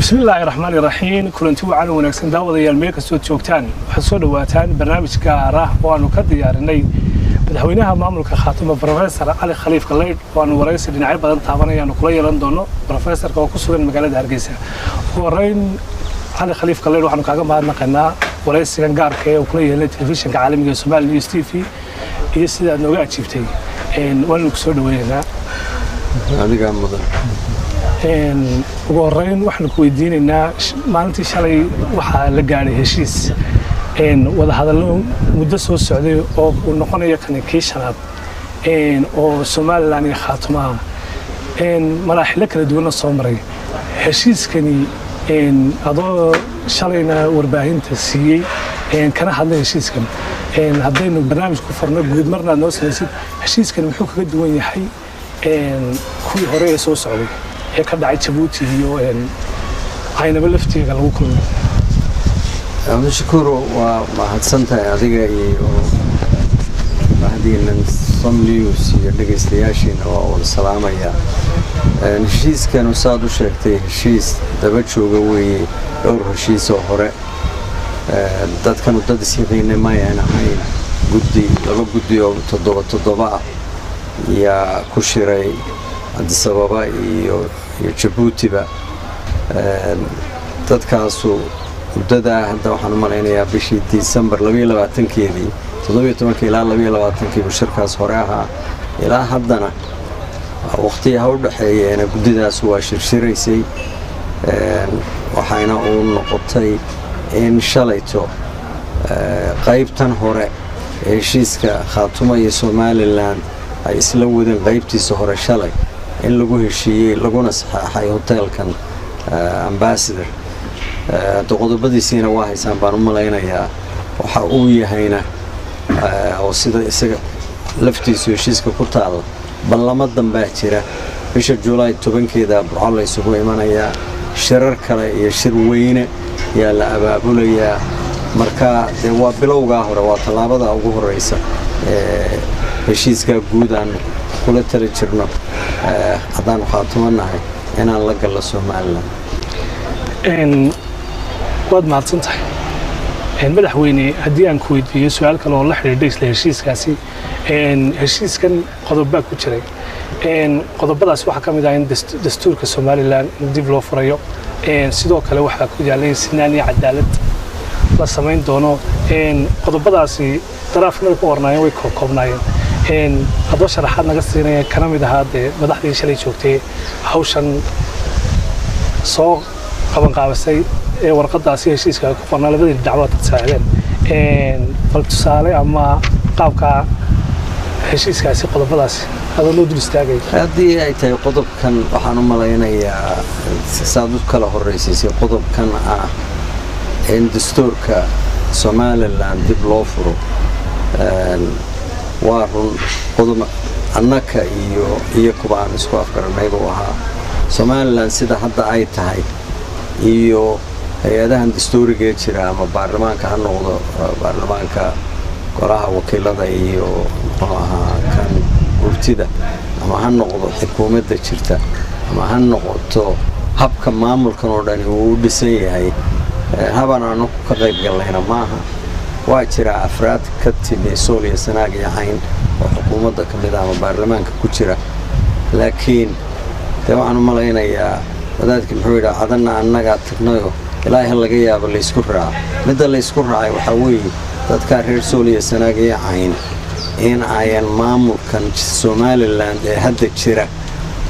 Bismillaahi raxmaani raxiim. Kulanti wacan wanaagsan, daawadayaal, meel kastood joogtaan. Waxaad soo dhawaataan barnaamij gaar ah oo aanu ka diyaarinay madaxweynaha maamulka Khaatuma, Professor Cali Khaliif Galaydh, oo aanu waraysi dhinacyo badan taabanayaanu kula yeelan doono professorka oo ku sugan magaalada Hargeysa. Ugu horreyn, Cali Khaliif Galaydh, waxaanu kaaga mahadnaqaynaa waraysigan gaarka ee uu kula yeelay telefishinka caalamiga ee Somali News TV iyo sida aad nooga ajiibtay. Waanu ku soo dhaweynaynaa. Adigaa mudan. Ugu horeyn, waxaanu ku weydiinaynaa, maalintii shalay waxaa la gaadhay heshiis wadahadallo muddo soo socday oo uu noqonayo kani kii shanaad oo Somaliland iyo Khaatumaha, maraaxilo kala duwanna soo maray. Heshiiskani, adoo shalayna warbaahinta siiyey kana hadlay heshiiskan, haddaynu barnaamij ku farno guud marna aad noo samaysid, heshiiskani muxuu kaga duwan yahay kuwii hore ee soo socday ee ka dhacay Jabuuti iyo Caynabo lafteega lagu kulmay? Cabdishakuur, waa mahadsantahay adiga iyo bahdiinan Som News iyo dhegaystayaashiina, waa wada salaamaya. Heshiiskanu, saad u sheegtay, heshiis daba jooga weeye dhowr heshiisoo hore. Dadkanu dad isyaqiina mayan ahayn. Guddi, laba guddi oo toddoba toddoba ah yaa ku shiray Addis Ababa iyo Jabuutiba. Dadkaasu muddadaa hadda waxaan u malaynayaa bishii Disembar 22-keedii, 17-ka ilaa 22-kiibu shirkaas hore ahaa. Ilaa haddana waqtiya ha u dhexeeyeena guddidaas waa shirshiraysay. Waxayna uu noqotay in shalayto qaybtan hore ee heshiiska Khaatuma iyo Somaliland ay isla wadeen, qaybtiisa hore shalay in lagu heshiiyey laguna saxeexay hoteelkan Ambassador. Qodobadiisiina waa haysaan baan u malaynayaa. Waxa uu yahayna oo sida isaga laftiisu heshiiska ku taalla, ballamo dambaa jira. Bisha Julaay 10-keeda Burco la isugu imanayaa, shirar kale iyo shir weyne yaa la abaabulayaa. Marka dee waa bilowgaa hore, waa tallaabada ugu horeysa ee heshiiskaa guud aan kula tali jirno, haddaanu Khaatumo nahay, inaan la gallo Somaliland. Waad mahadsan tahay, madaxweyne. Haddii aan ku weydiiyo su-aal kale oo la xidhiidha isla heshiiskaasi, heshiiskan qodobbaa ku jiray. Qodobadaas waxaa ka mid ah in dastuurka Somaliland in dib loo furayo. Sidoo kale waxaa ku yaallay sinaan iyo cadaalad la samayn doono. Qodobadaasi daraafnay ku qornaayeen, way koobnaayeen. Adoo sharaxaad naga siinaya, kana mid ahaa dee madaxdii shalay joogtay hawshan soo qabanqaabisay ee warqadaasi heshiiska ku qornaa, labadii dhinac dad saacideen, bal tusaale ama qaabka heshiiskaasi, qodobadaasi adoo noo dul istaagay. Haddii ay tahay qodobkan, waxaan u malaynayaa saad u kala horraysiisay, qodobkan ah in dastuurka Somaliland dib loo furo, waa run, qodob annaka iyo kuba aan isku afgaranay buu ahaa. Somaliland sida hadda ay tahay iyo hay-adahan dastuurigee jira, ama baarlamaanka ha noqdo, baarlamaanka golaha wakiilada iyo muxuu ahaa kan gurtida, ama ha noqdo xukuumadda jirta, ama ha noqoto habka maamulkan oo dhani uu u dhisan yahay, habaan anaku ka qayb gallayna maaha. Waa jiraa afraad ka timi Sool iyo Sanaag iyo Cayn oo xukuumadda ka mid ah ama baarlamaanka ku jira, laakiin dee waxaan u malaynayaa wadaadkii muxuu yidhaha, cadanna annagaa tagnayo ilaahay ha laga yaabo laysku raaco. Midda laysku raacay waxaa weeye dadkaa reer Sool iyo Sanaag iyo Cayn in ayan maamulkan Somaliland ee hadda jira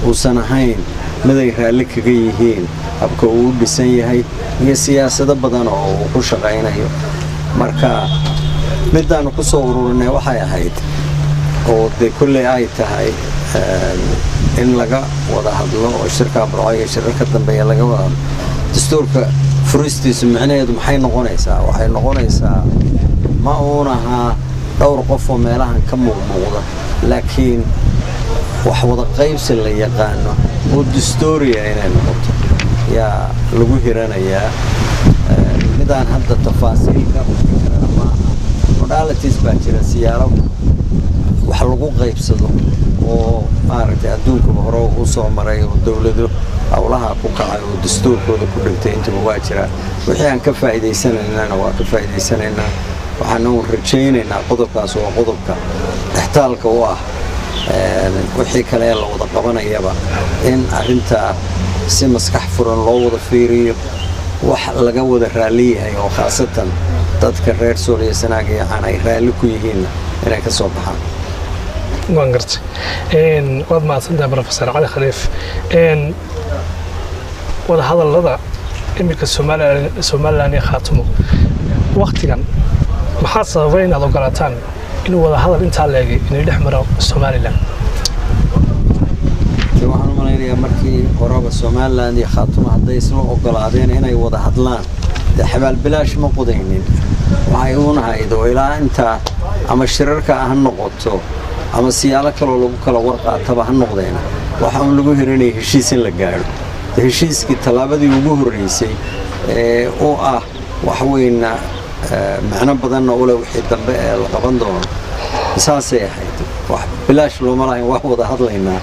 uusan ahayn miday raalli kaga yihiin habka uu u dhisan yahay iyo siyaasado badan oo uu ku shaqaynayo. Marka midaanu ku soo ururinay waxay ahayd oo dee kolley ay tahay in laga wada hadlo oo shirka Burco iyo shirarka dambeeya laga wada hadlo. Dastuurka furistiisu micnaheedu maxay noqonaysaa? Waxay noqonaysaa ma uun ahaa dhowr qof oo meelahan ka muuqmuuqda, laakiin wax wada qaybsi la yaqaano oo dastuuriya inay noqoto yaa lagu hiranayaa. Midaan hadda tafaasiil ka rufin karana maaha. Modalities baa jira, siyaalo wax lagu lagu qaybsado oo maaragtay adduunkuba hore u soo maray oo dowlado howlaha ku kacay oo dastuurkooda ku dhigtay intaba waa jiraa. Wixii aan ka faa'iidaysanaynana waa ka faa'iidaysanaynaa. Waxaanu rajaynaynaa qodobkaas waa qodobka dhextaalka u ah wixii kale la wada qabanayaba, in arrintaa si maskax furan loo wada fiiriyo, wax laga wada raalli yahay oo khaasatan dadka reer Sool iyo Sanaag iyo Caan ay raalli ku yihiinna inay ka soo baxaan. Waan gartay, waad mahadsantahay Professor Cali Khaliif. Wadahadallada iminka Somaliland iyo Khaatumo waktigan, maxaa sababay inaad ogolaataan inuu wadahadal intaa leegay inay dhex maro Somaliland? Waxaan u malaynayaa markii horeba Somaliland iyo Khaatumo hadday isla ogolaadeen inay wada hadlaan, dee xabaalbilaash ma qodaynin. Waxay unahayd oo ilaa intaa ama shirarka ha noqoto ama siyaalo kaloo lagu kala warqaataba ha noqdeena, waxa uun lagu hiranaya heshiis in la gaadho. Heshiiskii tallaabadii ugu horreysay ee u ah wax weyna macno badanna ule wixii dambe ee la qaban doono saasay ahayd. Wax bilaash looma lahayn, waa wada hadlaynaa.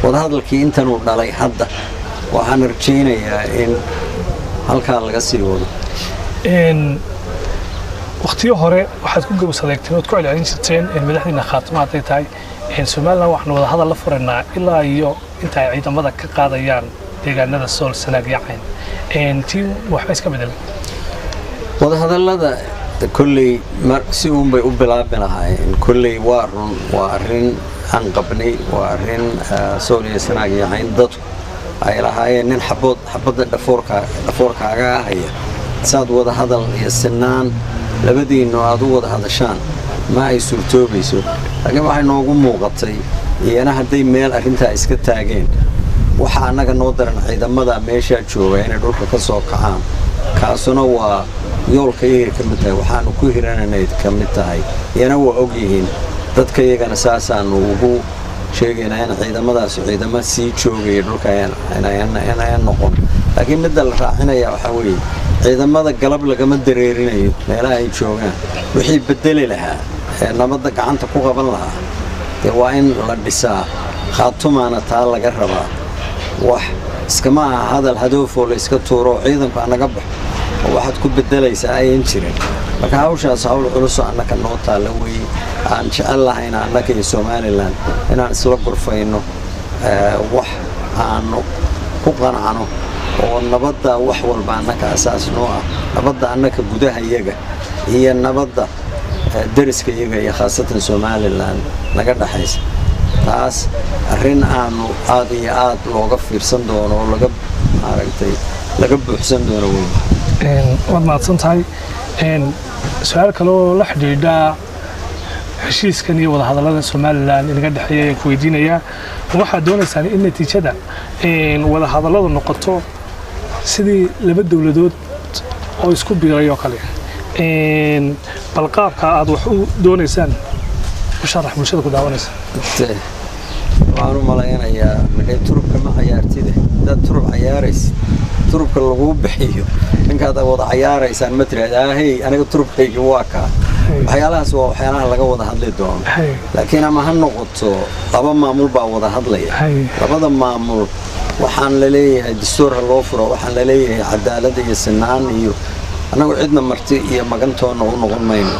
Wadahadalkii intanuu dhalay, hadda waxaan rajaynayaa in halkaa laga sii wado. Wakhtiyo hore waxaad ku gowsadeegteen ood ku celcelin jirteen madaxdiina Khaatimo hadday tahay Somaliland, waxaanu wada hadal la furaynaa ilaa iyo inta ay ciidamada ka qaadayaan deegaanada Sool, Sanaag iyo Cayn. Tii waxba iska bedelay? Wadahadallada kolley si uun bay u bilaabi lahaayeen. Kolley waa run, waa arrin aan qabnay, waa arrin Sool iyo Sanaag iyo Cayn dadku ay lahaayeen nin xabood xabadda dhafoorka dhafoorkaaga haya saad wada hadal iyo sinaan labadiinnu aad u wada hadashaan ma ay suurtoobayso. Laakiin waxay noogu muuqatay iyana hadday meel arrintaa iska taageen, waxa annaga noo daran ciidamada meeshaa jooga inay dhulka ka soo kacaan. Kaasuna waa yoolka iyagay ka mid tahay, waxaanu ku hirananay ka mid tahay, iyana waa og yihiin dadka iyagana saasaanu ugu sheegaynaa in ciidamadaas ciidamo sii joogaya dhulka inayan noqon. Laakiin midda la raacinaya waxaa weeye ciidamada galab lagama dareerinayo meelaha ay joogaan. Wixii bedeli lahaa ee nabadda gacanta ku qaban lahaa dee waa in la dhisaa, Khaatumaana taa laga rabaa. Wax iskama aha hadal hadoofoo la iska tuuro oo ciidanku anaga baxo oo waxaad ku bedelaysaa ayan jirin. Marka hawshaas hawl culusoo annaka noo taalla weeye, aan jecel lahayna annaka iyo Somaliland inaan isla gurfayno wax aanu ku qancano oo nabadda wax walba annaka asaas noo ah, nabadda annaka gudaha iyaga iyo nabadda deriska iyaga iyo khaasatan Somaliland naga dhexaysa. Taas arrin aanu aad iyo aad looga fiirsan doono oo laga maaragtay laga buuxsan doono wey. Waad mahadsan tahay. Su-aal kale oo la xidhiidha heshiiskan iyo wadahadallada Somaliland inaga dhexeeya ayaan ku weydiinayaa. Waxaad doonaysaan in natiijada wadahadalladu noqoto sidii laba dowladood oo isku biiray oo kale? Bal qaabka aad wax u doonaysaan u sharax bulshada ku daawanaysa. Waxaan u malaynayaa midhay turubka ma cayaartide. Haddaad turub cayaaraysid, turubka laguu bixiyo ninkaad wada cayaaraysaan ma tiraahda ahey aniga turubkaygi waa kaa. Waxyaalahaas waa waxyaalaha laga wada hadli doono. Laakiin ama ha noqoto laba maamul baa wada hadlaya, labada maamul waxaan la leeyahay dastuur ha loo furo, waxaan la leeyahay cadaalad iyo sinaan, iyo annagu cidna marti iyo magantoonna u noqon mayno.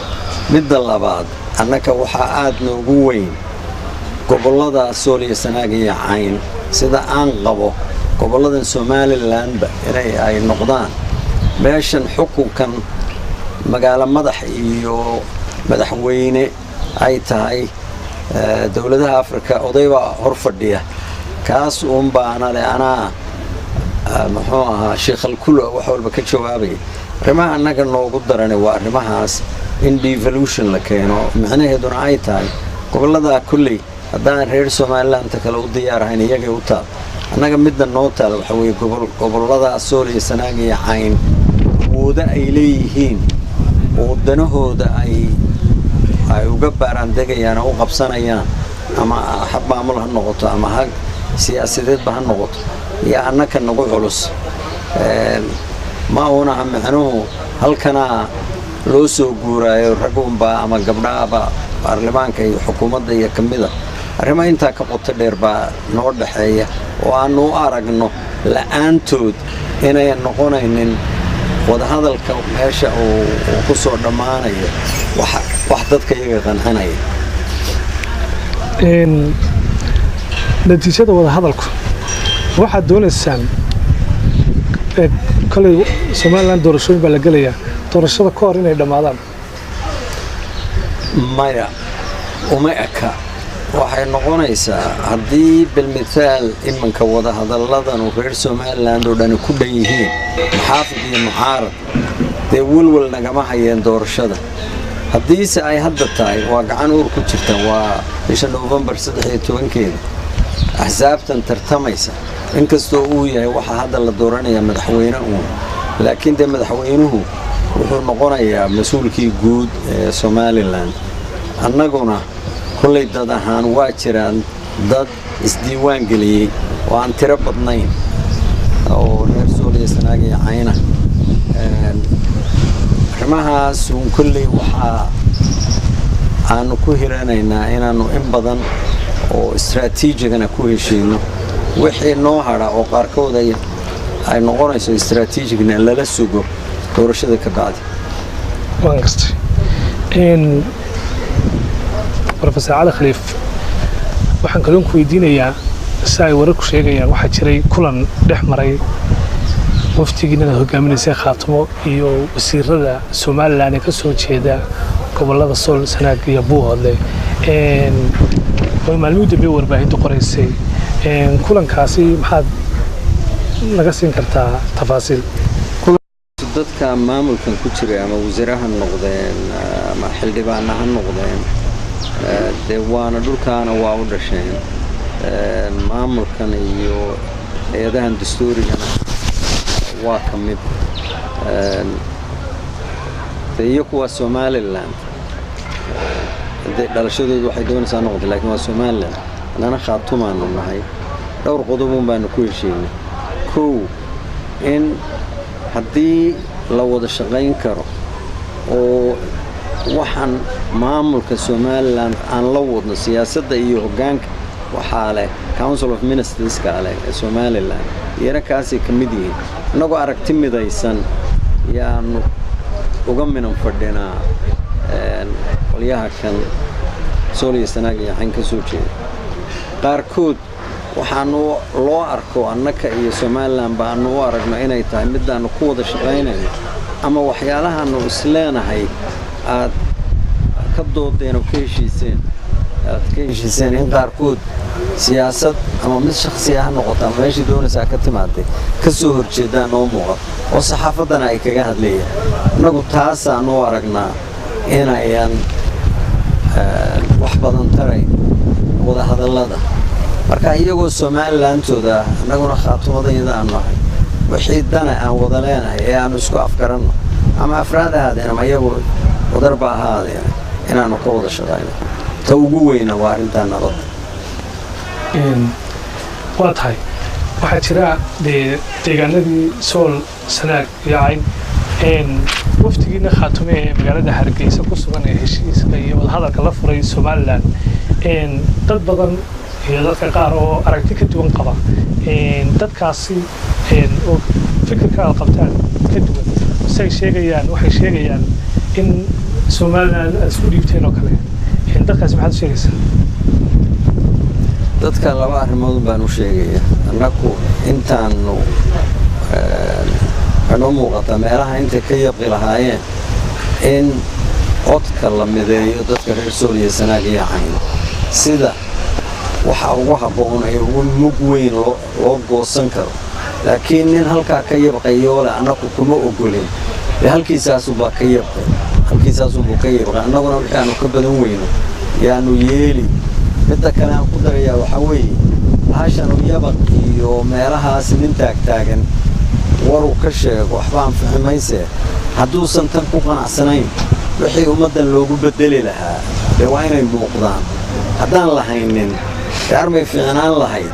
Midda labaad, annaka waxaa aad noogu weyn gobollada Sool iyo Sanaag iyo Cayn, sida aan qabo gobolladan Somalilandba inay ay noqdaan meeshan xukunkan magaalo madax iyo madaxweyne ay tahay. Dowladaha Africa oday baa hor fadhiya, kaas uun baana leh anaa muxuu ahaa sheekhalkulo wax walba ka jawaabaya. Arrimaha annaga noogu darani waa arrimahaas in devolution la keeno, micnaheeduna ay tahay gobolladaa kolley haddaan reer Somalilandta kale u diyaarahayn iyagay u taal. Annaga midda noo taal waxa weeye gobollada Sool iyo Sanaag iyo Cayn awoodo ay leeyihiin oo danahooda ay uga baaraandegayaan oo u qabsanayaan, ama hab maamul ha noqoto ama hag siyaasadeedba ha noqoto, iyo annaka nagu culus. Ma unaha micnuhu halkanaa loo soo guuraayo rag unbaa ama gabdhaaba baarlamaanka iyo xukuumadda iyo ka mida Arrimo intaa ka qoto dheer baa noo dhexeeya oo aanu u aragno la'aantood inayan noqonaynin wadahadalka meesha uu ku soo dhammaanayo wax dadka iyaga qancinaya. Natiijada wadahadalku waxaad doonaysaan kolay Somalilan doorashooyin baa la gelayaa, doorashada ka hor inay dhammaadaan? Maya, uma eka. Waxay noqonaysaa haddii bilmithaal iminka wadahadaladanu reer Somaliland oo dhani ku dhan yihiin, muxaafid iyo mucaarad, dee welwel nagama hayeen doorashada. Haddiise ay hadda tahay waa gacan uur ku jirta, waa bisha Novembar 13-keeda axsaabtan tartamaysa, inkastoo uu yahay waxaa hadda la dooranayaa madaxweyne uun, laakiin dee madaxweynuhu wuxuu noqonayaa mas-uulkii guud ee Somalilan. Annaguna kollay dad ahaan waa jiraan dad isdiiwaan geliyey oo aan tiro badnayn oo reer Sool iyo Sanaag iyo Cayna. Arrimahaas uun kolley waxaa aanu ku hiranaynaa inaannu in badan oo istraatiijigana ku heshiino, wixii noo hadha oo qaarkood ay noqonayso istraatiijigna lala sugo doorashada ka bacdi. Waan gastay. Professor Cali Khaliif, waxaan kaloon ku weydiinayaa, si ay wararku sheegayaan waxaa jiray kulan dhex maray waftigiinada hogaaminaysay Khaatumo iyo wasiirada Somalilan ee ka soo jeeda gobolada Sool, Sanaag iyo Buuhoodle, oo maalmihii u dambeeyey warbaahintu qoraysay. Kulankaasi maxaad naga siin kartaa tafaasiil? Dadka maamulkan ku jiray, ama wasiire ha noqdeen ama xildhibaana ha noqdeen, dee waana dhulkaana waa u dhasheen, maamulkan iyo hay-adahan dastuurigana waa ka mid. De iyaku waa Somaliland, de dhalashadoodu waxay doonaysaa noqotay, lakiin waa Somaliland, annana Khaatumaanu nahay. Dhowr qodobun baanu ku heshiinay. Kow, in haddii la wada shaqayn karo oo waxaan maamulka Somaliland aan la wadno siyaasadda iyo hoggaanka, waxaa leh Council of Ministerska leh ee Somaliland, iyana kaasay ka mid yihiin. Innagoo aragti midaysan yaanu uga minan fadhinaa qolyaha kan Sool iyo Sanaag iyo Cayn ka soo jeeda. Qaarkood waxaanu loo arko annaka iyo Somaliland baanu u aragno inay tahay midaanu ku wada shaqaynayno ama waxyaalahaanu isleenahay aad ka doodeen oo ka heshiiseen, aad ka heshiiseen, in qaarkood siyaasad ama mid shakhsiya ha noqoto ama meeshii doonaysaa ka timaadee ka soo horjeedaan noo muuqato oo saxaafaddana ay kaga hadlayaan. Annagu taasaanu u aragnaa inayan wax badan tarayn wadahadallada. Marka iyagoo Somalilandtooda ah, annaguna Khaatumadayada aanu nahay, wixii dana aan wada leenahay ee aanu isku afgaranno, ama afraad ahaadeen ama iyagu wadarba ahaadeen, inaanu ka wada shaqayno. Ta ugu weyna waa arrintaa nabadda. Waa tahay. Waxaa jira dee deegaanadii Sool, Sanaag iyo Cayn, waftigiina Khaatume ee magaalada Hargeysa ku sugan ee heshiiska iyo wadahadalka la furay Somalilan, dad badan iyo dadka qaar oo aragti ka duwan qaba, dadkaasi oo fikirka aad qabtaan ka duwan, say sheegayaan, waxay sheegayaan in Somalilan aad isku dhiibteen oo kale. Dadkaasi maxaad u sheegaysaa? Dadka laba arrimood baan u sheegaya. Annaku intaanu waxay noo muuqataa meelaha intay ka yabqi lahaayeen in codka la mideeyo dadka reer Sool iyo Sanaag iyo Cayn, sida waxa ugu habboon ee ugu mug weyn loo goosan karo. Laakiin nin halkaa ka yabqayoo leh annaku kuma ogolin, dee halkiisaasubaa ka yabqay, halkiisaasubuu ka yabqay. Annaguna wixii aanu ka badan weyno yaanu yeeli. Midda kale aan ku darayaa waxaa weeye, bahashanu yabaq iyo meelahaas nin taagtaagan waruu ka sheego waxba anfixi maysee. Hadduusan tan ku qanacsanayn, wixii ummaddan loogu beddeli lahaa dee waa inay muuqdaan. Haddaan lahaynin dee armay fiicnaan lahayd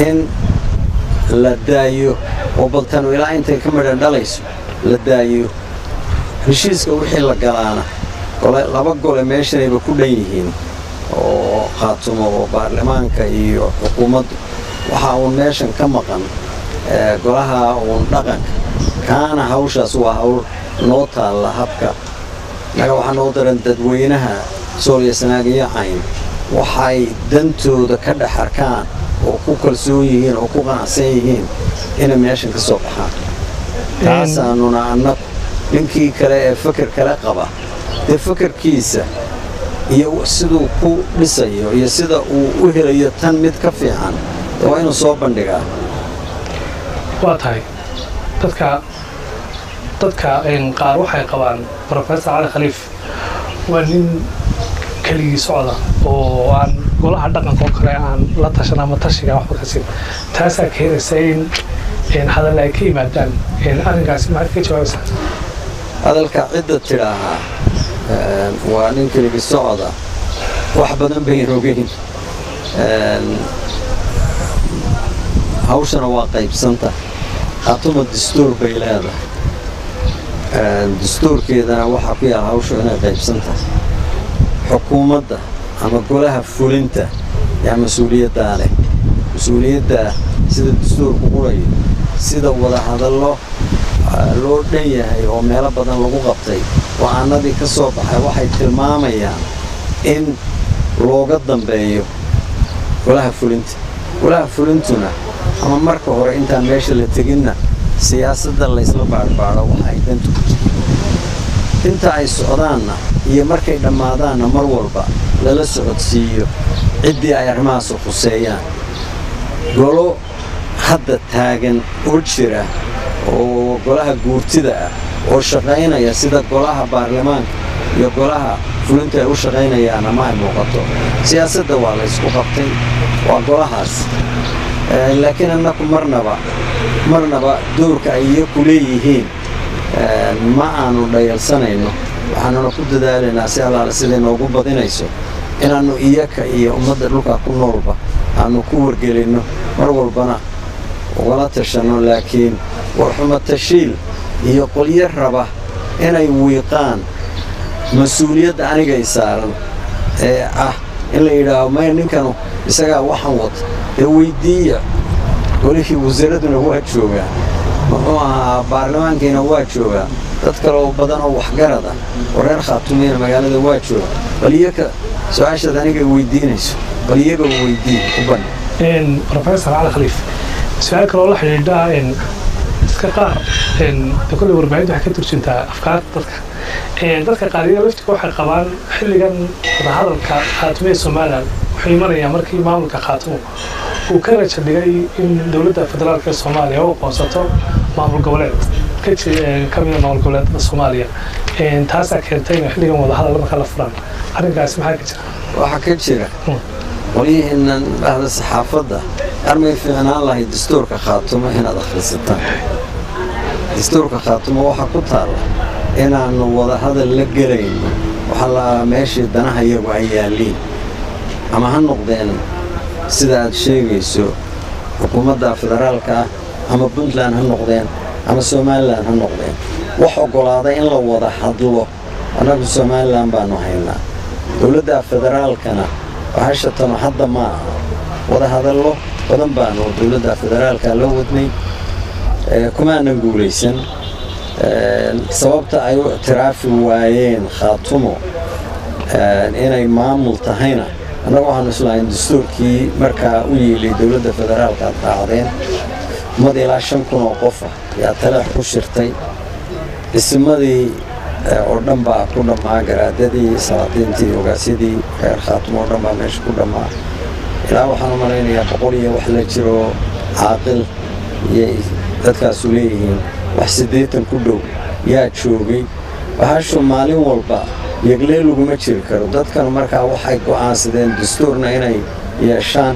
in la daayo oo baltanu ilaa intay ka midhan dhalayso la daayo. Heshiiska wixii la galaana gole, laba gole meeshanayba ku dhan yihiin oo Khaatumo oo baarlamaanka iyo xukuumaddu waxa uun meeshan ka maqan golaha uun dhaqanka kaana. Hawshaas waa hawl noo taalla habka naga. Waxaa noo daran dadweynaha Sool iyo Sanaag iyo Cayn waxay dantooda ka dhex arkaan oo ku kalsoon yihiin oo ku qanacsan yihiin inay meeshan ka soo baxaan. Taasaanuna annagu ninkii kale ee feker kale qaba dee fekerkiisa iyo siduu ku dhisayo iyo sida uu u helayo tan mid ka fiican waa inuu soo bandhigaa. Waa tahay. Dadka qaar waxay qabaan Professor Cali Khaliif waa nin keligii socda oo aan golaha dhaqanka oo kale aan la tashan ama tashiga waxba ka siin, taasaa keenaysa in hadal ay ka yimaadaan. Arrinkaasi maxaad ka jawaabaysaa? Hadalka cidda tidhaahaa waa nin keligii socda wax badan bayn ogeyn. Hawshana waa qaybsanta. Khaatuma dastuur bay leedahay, dastuurkeedana waxaa ku yaal hawshu inay qaybsan tahay. Xukuumadda ama golaha fulinta yaa mas-uuliyaddaa leh, mas-uuliyadda sida dastuurku qurayo, sida wadahadallo loo dhan yahay oo meelo badan lagu qabtay. Go-aanadii ka soo baxay waxay tilmaamayaan in looga dambeeyo golaha fulinta. Golaha fulintuna ama marka hore intaan meesha la teginna siyaasadda laysla baarbaaro waxa ay dantu ku jirto, inta ay socdaanna iyo markay dhammaadaanna mar walba lala socodsiiyo ciddii ay arrimahaas khuseeyaan. Golo hadda taagan oo jira oo golaha guurtida ah oo shaqaynaya sida golaha baarlamaanka iyo golaha fulinta ay u shaqaynayaan ama ay muuqato siyaasadda waa la ysku qabtay waa golahaas. Laakiin annaku marnaba doorka ay iyaku leeyihiin ma aanu dhayalsanayno. Waxaanuna ku dadaalaynaa si allaale siday noogu badinayso inaannu iyaka iyo ummadda dhulkaa ku noolba aanu ku wargelinno, mar walbana ugala tashanno. Laakiin warxumo tashiil iyo qolyo raba inay wiiqaan mas-uuliyadda anigay saaran ee ah in la yidhaaho maya, ninkanu isagaa waxaan wata, dee weydiiya golihii wasaaraduna waa joogaa, muxuu ahaa, baarlamaankiina waa joogaa, dad kale oo badan oo waxgarad ah oo reer Khaatumiyana magaalada waa jooga. Bal iyaka su-aashaad aniga weydiinayso bal iyaga weydii u bandhig. Professor Cali Khaliif, su-aal kaloo la xidhiidha dadka qaar, kolley warbaahinta waxay ka turjuntaa afkaarta dadka. Dadka qaar iyaga laftiga waxay qabaan xilligan wadahadalka Khaatumo ee Somaliland wuxuu imanayaa markii maamulka Khaatumo uu ka raja dhigay in dowladda federaalka ee Soomaaliya u aqoonsato maamul goboleed ka mida maamul goboleedada Soomaaliya, taasaa keentay in xilligan wadahadal marka la furaan. Arrinkaasi maxaa ka jira? Waxaa ka jira, qolyihiinan dhahda saxaafadda, armay fiicnaan lahayd dastuurka Khaatumo inaad akhrisataan. Dastuurka Khaatumo waxaa ku taalla inaannu wadahadal la gelayno waxaa la meeshii danaha iyagu ay yaalliin, ama ha noqdeen sida aad sheegayso xukuumadda federaalka ah, ama Puntland ha noqdeen, ama Somaliland ha noqdeen. Wax oggolaada in la wada hadlo annagu Somaliland baanu haynaa. Dowladda federaalkana waxashatano hadda ma aha, wadahadallo badan baanu dowladda federaalka la wadnay, kumaanan guulaysan. Sababta ay u ictiraafi waayeen Khaatumo inay maamul tahayna annagu waxaanu islahayn dastuurkii markaa u yiilay dowladda federaalka aad raacdeen. Ummad ilaa 5000 oo qof ah yaa taleex ku shirtay, dhismadii oo dhan baa ku dhammaa, garaadadii, salaadiintii, ogaasyadii reer Khaatumo oo dhan baa meesha ku dhammaa. Ilaa waxaan u malaynayaa 100 iyo wax la jiro caaqil iyay dadkaasu leeyihiin, wax 80 ku dhow yaa joogay. Waxaashu maalin walba yeglee laguma jiri karo. Dadkan markaa waxay go'aansadeen dastuurna inay yeeshaan,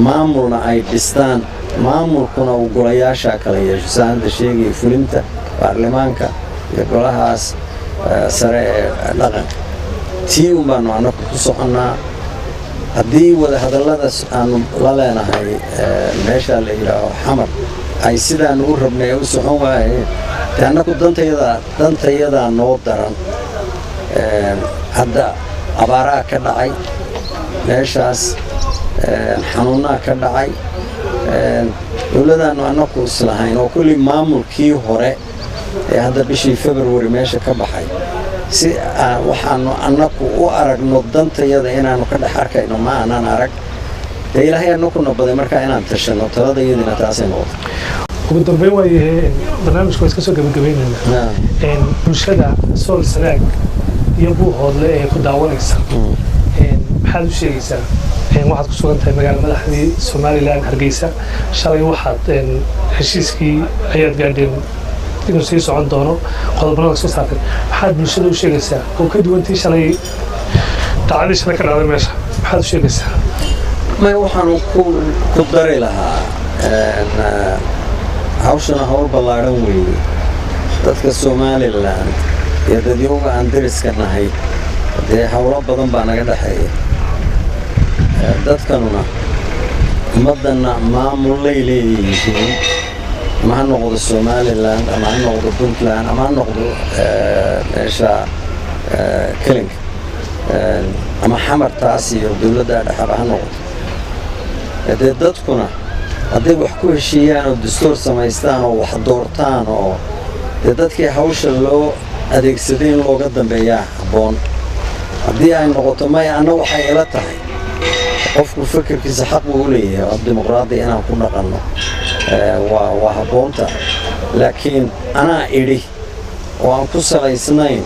maamulna ay dhistaan, maamulkuna uu golayaashaa kala yeesho saan hadda sheegaya, fulinta, baarlamaanka iyo golahaas sare ee dhaqanka. Tii un baanu annagu ku soconnaa. Haddii wadahadalladaas aanu la leenahay meeshaa la yidhaaho Xamar ay sidaanu u rabnay u socon waayeen, dee annagu dantayadaa noo daran. Hadda abaaraa ka dhacay. Meeshaas xanuunaa ka dhacay. Dowladaanu annaku islahayn oo kulli maamulkii hore ee hadda bishii February meesha ka baxay, si waxaanu annaku u aragno dantayada inaanu ka dhex arkayno ma aanan arag. Dee Ilaahay annakuna baday markaa inaan tashanno, taladayadina taasay noqotay. Ugu dambeyn, waayahay, barnaamijka waa iska soo gabagabaynaynaa. Bulshada Sool, Sanaag iyo Buuhoodle ee ku daawanaysa maxaad u sheegaysaa? Waxaad ku sugan tahay magaala madaxdii Somaliland, Hargeysa. Shalay waxaad heshiiskii ayaad gaadheen inuu sii socon doono, qodobada soo saarteen. Maxaad bulshada u sheegaysaa oo ka duwantii shalay, dhacdadii shalay ka dhacday meesha? Maxaad u sheegaysaa? May, waxaanu ku dari lahaa, hawshana hawl ballaadhan weeye. Dadka Somaliland iyo dadyooga aan deriska nahay dee howlo badan baa naga dhexeeya. Dadkanuna ummaddanna maamullay leeyihiin, ama ha noqdo Somaliland ama ha noqdo Puntland ama ha noqdo meesha Kelinka ama Xamartaas iyo dowladda dhexaba ha noqoto. Dee dadkuna hadday wax ku heshiiyaan oo dastuur samaystaan oo wax doortaan oo dee dadkii hawsha loo adeegsaday in looga dambeeyaa habboon. Haddii ay noqoto maya, anna waxay ila tahay qofku fikirkiisa xaq buu u leeyahay oo dimuqraadi inaan ku dhaqanno waa habboonta, laakiin anaa idhi oo aan ku salaysnayn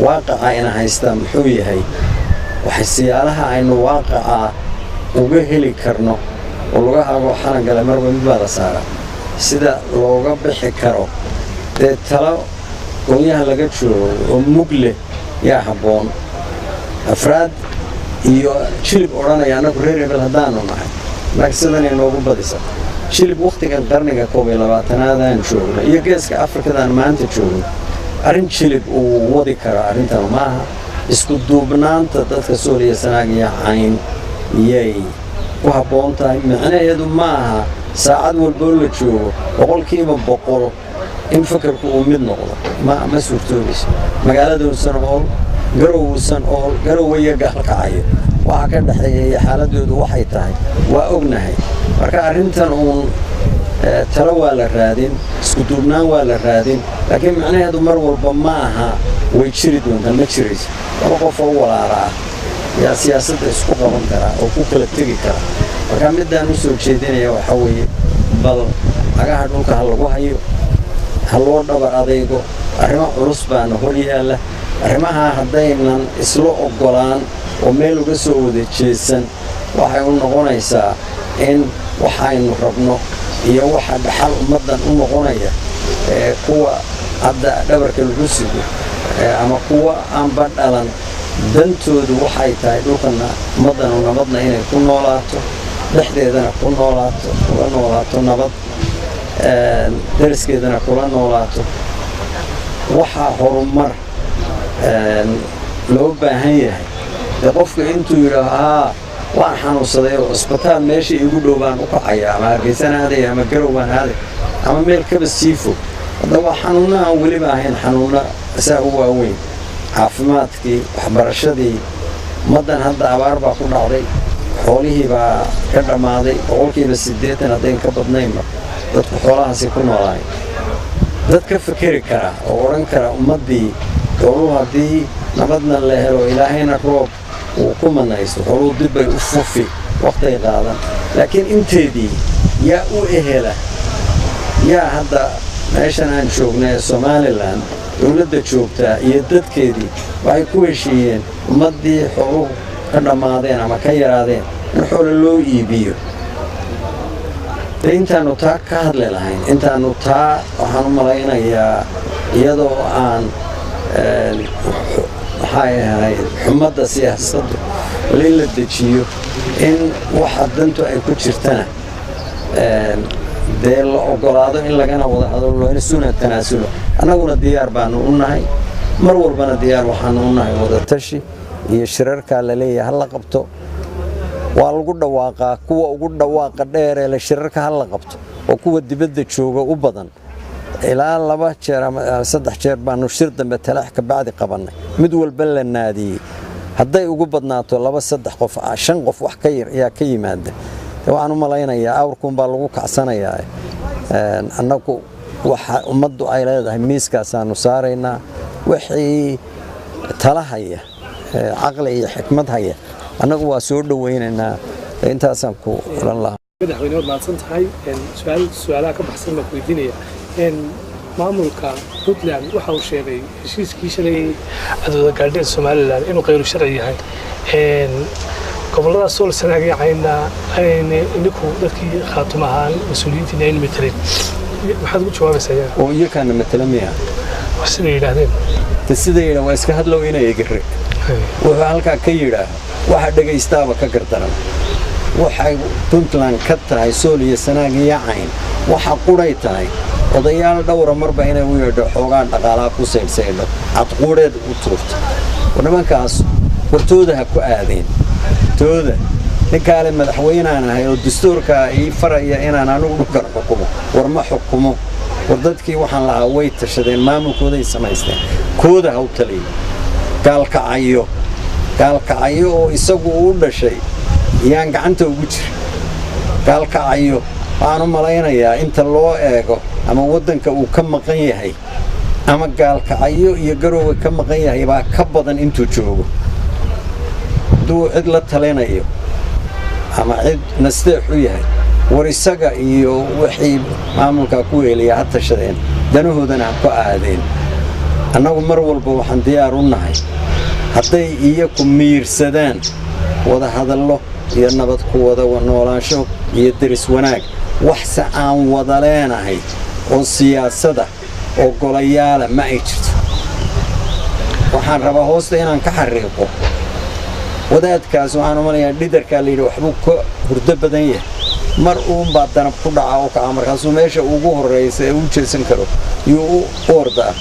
waaqaca ina haystaa muxuu yahay, waxay siyaalaha aynu waaqaca uga heli karno oo lugahaago xalan gale marba mid baa la saaraa, sida looga bixi karo dee talo goonyaha laga joogo oo mug leh yaa habboon. Afraad iyo jilib odhanaya annagu reer hebel haddaanu nahay, marka sidanay noogu badisa jilib. Wakhtigan qarniga 21aadaan joogno iyo geeska Afrikadaan maanta joogno, arrin jilib uu wadi karo arrintan maaha. Isku duubnaanta dadka Sool iyo Sanaag iyo Cayn yay ku habboon tahay. Micnaheedu ma aha saacad walboo la joogo 100% in fakarku uu mid noqdo, ma suurtoobayso. Magaaladausan ool, Garowuusan ool, Garowaya gaalkacayo waxa ka dhexeeya iyo xaaladoodu waxay tahay waa ognahay. Marka arrintan uun talo waa la raadin, isku duubnaan waa la raadin, laakiin micnaheedu mar walba ma aha way jiri doontaa. Ma jirayso. Laba qof oo walaala ah yaa siyaasadda isku qaban karaa oo ku kala tegi kara. Marka middaan u soo jeedinaya waxaa weeye, bal cagaha dhulka ha lagu hayo, ha loo dhabar adaygo. Arrimo culus baana hor yaalla. Arrimaha haddaynan isla oggolaan oo meel uga soo wada jeesan, waxay u noqonaysaa in waxaynu rabno iyo waxa dhaxal ummaddan u noqonaya ee kuwa hadda dhabarka lagu sigo ama kuwa aanba dhalan dantoodu waxay tahay dhulkana ummaddanu nabadna inay ku noolaato, dhexdeedana ku noolaato, kula noolaato nabad, dariskeedana kula noolaato. Waxaa horumar loo baahan yahay dee qofka intuu yidhaaho haa, waan xanuunsaday oo cusbitaal meesha iigu dhow baan u kacaya, ama Hargeysaan aadaya ama Garow baan aaday ama meel kaba sii fog. Hadda waa xanuunno aan weliba ahayn xanuunno saa u waaweyn. Caafimaadkii, waxbarashadii ummaddan hadda abaar baa ku dhacday, xoolihii baa ka dhammaaday 80% haddayn ka badnaynba. Dadku xoolahaasi ku noolaay. Dad ka fekeri kara oo odhan kara ummaddii xooluhu haddii nabadna la helo, Ilaahayna roob uu ku manaysto, xooluhu dib bay u fufi, waqtay qaadan, laakiin inteedii yaa u ehela? Yaa hadda meeshan aan joogna ee Somaliland dowladda joogtaa iyo dadkeedii waxay ku heshiiyeen ummaddii xooluhu ka dhammaadeen ama ka yaraadeen in xoolo loo iibiyo. De intaannu taa ka hadli lahayn, intaannu taa waxaan u malaynayaa iyadoo aan maxay ahayd xumadda siyaasaddu bal in la dejiyo, in waxa dantu ay ku jirtana dee la ogolaado in lagana wada hadlo, loona suna tanaasulo. Annaguna diyaar baanu u nahay, mar walbana diyaar waxaanu u nahay wadatashi iyo shirarkaa la leeyahay ha la qabto. Waa lagu dhawaaqaa, kuwa ugu dhawaaqa dheeree le shirarka ha la qabto oo kuwa dibadda jooga u badan. Ilaa 2 jeer ama 3 jeer baanu shir dambe Talaax ka bacdi qabannay, mid walba la naadiyey. Hadday ugu badnaato 2 3 qof, 5 qof, wax ka yar ayaa ka yimaada. Waxaan u malaynayaa awrkuun baa lagu kacsanayaa. Annagu waxa ummaddu ay leedahay miiskaasaanu saaraynaa. Wixii tala haya, caqli iyo xikmad haya, annagu waa soo dhowaynaynaa. Intaasaan ku oran lahaa. Madaxweyne, waad mahadsan tahay. Su-aal su-aalaha ka baxsan baan ku weydiinaya. Maamulka Puntland waxa uu sheegay heshiiskii shalay aad wada gaadheen Somaliland inuu khayru sharci yahay. Gobollada Sool, Sanaag iyo Caynna ininku dadkii Khaatum ahaan mas-uuliyiintiina ayna matelin. Maxaad ugu jawaabaysaa iyaga? Oo iyakaana matala miya? Siday yidhaahdeen. De sida yidhaa waa iska hadloweynaya Garre. Wuxuu halkaa ka yidhaah waxa dhegaystaaba ka gardaran. Waxay Puntland ka tahay Sool iyo Sanaag iyo Cayn, waxa quray tahay odayaal dhowra marba inay u yeedho, xoogaan dhaqaalaha ku saydhsaydho, cadquureed u tuurto. War nimankaas wartooda ha ku aadeen tooda. Ninkaale madaxweynaan ahay oo dastuurkaa ii faraya inaan anigu dhulkan xukumo, war ma xukumo. War dadkii waxaan lahaa way tashadeen, maamulkooday samaysteen, kooda ha u taliyo. Gaalkacayo, Gaalkacayo oo isagu uu dhashay yaan gacanta ugu jira. Gaalkacayo waxaan u malaynayaa inta loo eego ama waddanka uu ka maqan yahay ama Gaalkacayo iyo Garoowe ka maqan yahay baa ka badan intuu joogo. Hadduu cid la talinayo ama cid nasteex u yahay, war isaga iyo wixii maamulkaa ku weelaya ha tashadeen, danahoodana ha ku aadeen. Annagu mar walba waxaan diyaar u nahay hadday iyaku miirsadaan wada hadallo iyo nabad ku wada noolaansho iyo deris wanaag. Waxse aan wada leenahay oo siyaasada oo golayaala ma ay jirto. Waxaan rabaa hoosta inaan ka xariiqo, wadaadkaas waxaan u malayaa dhidarkaa layidhi waxbuu ka hurdo badan yahay. Mar uunbaa danab ku dhaca oo kaca, markaasuu meesha ugu horraysa ee u jeesan karo yuu u ordaa.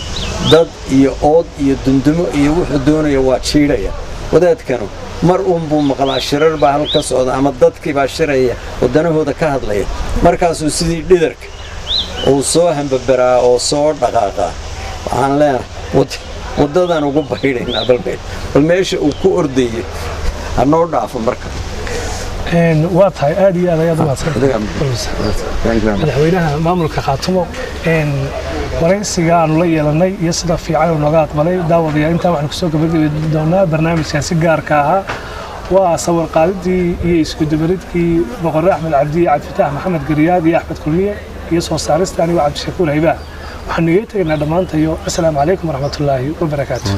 Dad iyo ood iyo dundumo iyo wuxuu doonaya waa jiidhaya. Wadaadkanu mar uunbuu maqlaa shirar baa halka socda ama dadkii baa shiraya oo danahooda ka hadlaya, markaasuu sidii dhidarka uu soo hambabaraa oo soo dhaqaaqaa. Waxaan leenahay waddadan ugu baydhaynaa, bal meesha uu ku ordayo hanoo dhaafo marka. Waa tahay, aad iyo aad ayaad u mahadsan, madaxweynaha maamulka Khaatumo. Waraysiga aanu la yeelanay iyo sida fiican uu nooga aqbalay. Daawadayaa, intaa waxaanu kusoo gabagabi doonaa barnaamijkaasi gaarka ahaa. Waa sawir qaadidii iyo isku dubaridkii Boqorre Axmed Cabdi iyo Cabdifatax Maxamed Gariyaad iyo Axmed Kulmiye iyo soo saarista anigoo Cabdishakuur Haybaa. Waxaanu iga tegaynaa dhammaantayo, asalaamu calaykum waraxmatullaahi wabarakaatu.